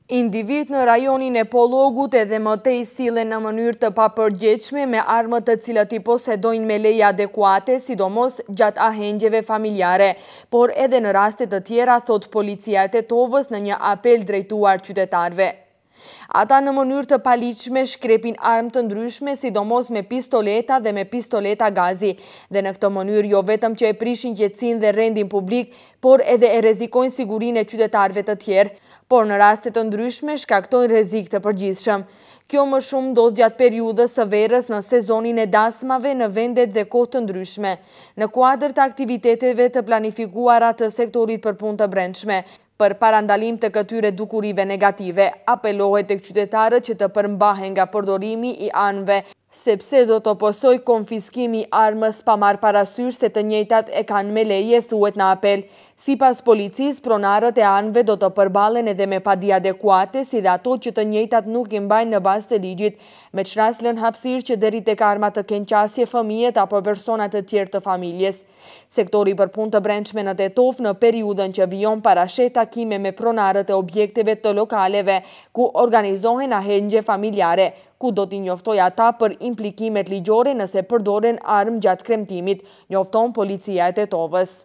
Individë në rajonin e Pollogut edhe më tej sillen në mënyrë të papërgjegjshme me armët të cilat i posedojnë me leje adekuate, sidomos gjatë ahengjeve familjare, por edhe në raste të tjera, thotë Policia e Tetovës në një apel drejtuar qytetarëve. Ata në mënyrë të paligjshme shkrepin armë të ndryshme, sidomos me pistoleta dhe me pistoleta gazi, dhe në këtë mënyrë jo vetëm që e prishin qetësinë dhe rendin publik, por edhe e rrezikojnë sigurinë e qytetarëve të tjerë, por në raste të ndryshme shkaktojnë rrezik të përgjithshëm. Kjo më shumë ndodh gjatë periudhës së verës në sezonin e dasmave në vendet dhe kohë të ndryshme. Në kuadër të aktiviteteve të planifikuara të Sektorit për Punë të Brendshme, Për parandalim të këtyre dukurive negative, apelohet tek qytetarët që të përmbahen nga përdorimi i armëve, sepse do të pasojë konfiskimi i armës pa marrë parasysh se të njëjtat e kanë me leje, thuhet në apel. Sipas policisë, pronarët e armëve do të përballen edhe me padi adekuate, si dhe ato që të njëjtat nuk i mbajnë në bazë të ligjit, me ç'rast lënë hapësirë që deri tek arma të kenë qasje fëmijët apo persona të tjerë të familjes. Sektori për Punë të Brendshme në Tetovë në periudhën që vijon parasheh takime me pronarët e objekteve të lokaleve ku organizohen ahengje familjare, ku do t'i njoftojë ata për implikimet ligjore nëse përdoren armë gjatë kremtimit, njofton Policia e Tetovës.